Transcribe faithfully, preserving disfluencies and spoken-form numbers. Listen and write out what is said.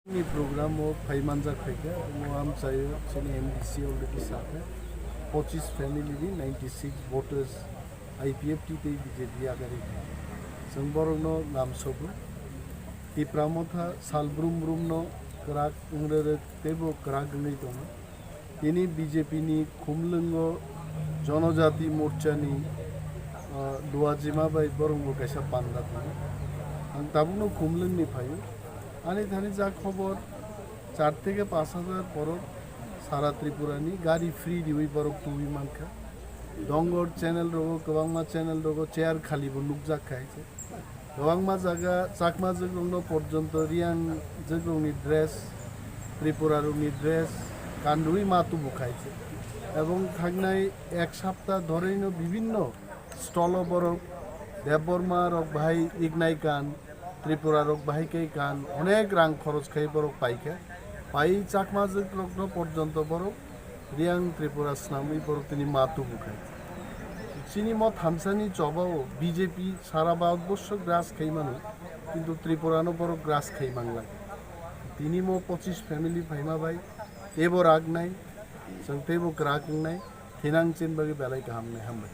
Ni program o phai manjak phaikha, omo amchaio chini M D C already sakha, pochis family ni ninety six voters I P F T tei B J P agari. Chwng borokno namsogo. Tipra Motha sal brum brum no kwrak wngre rwk teibo kwrak wngwi tongo. Tini B J P ni Khumlwngo Jonojati Morcha ni, ah, Duajima bai borok bo kaisa panda tongo. Ang tabukno Khumlwng ni phaio. Ani thani ja khobor, char theke panch hajar borok sara Tripura ni gari free riwi borok tubui mankha. Dongor channel rogo, kwbangma channel rogo chair khali bo nukjak khai se. Kwbangma jaga Chakma jwkrokno porjonto Riyang jwkrokni dress, Tripura rokni dress kanrwi ma tubu khai se. Ebong thangnai ek sapta dhorino bibinno stolo borok Debbarma rok bahai iknai kan, Tripura rok bahai khe kan, onek rang khoros khai borok paikha. Pai Chakma jwkrokno porjonto borok Riyang Tripura swnamwi borok tini ma tubu khai. Chini mo thamsani chobao B J P sara Bharatborsho gras khai mano, kintu Tripura no borok gras khai manglak. Tini mo pochis family phaima bai teibo rak nai, chwng teibo kwrak wngnai, thinang chin bagwi belai kaham nai, hambai.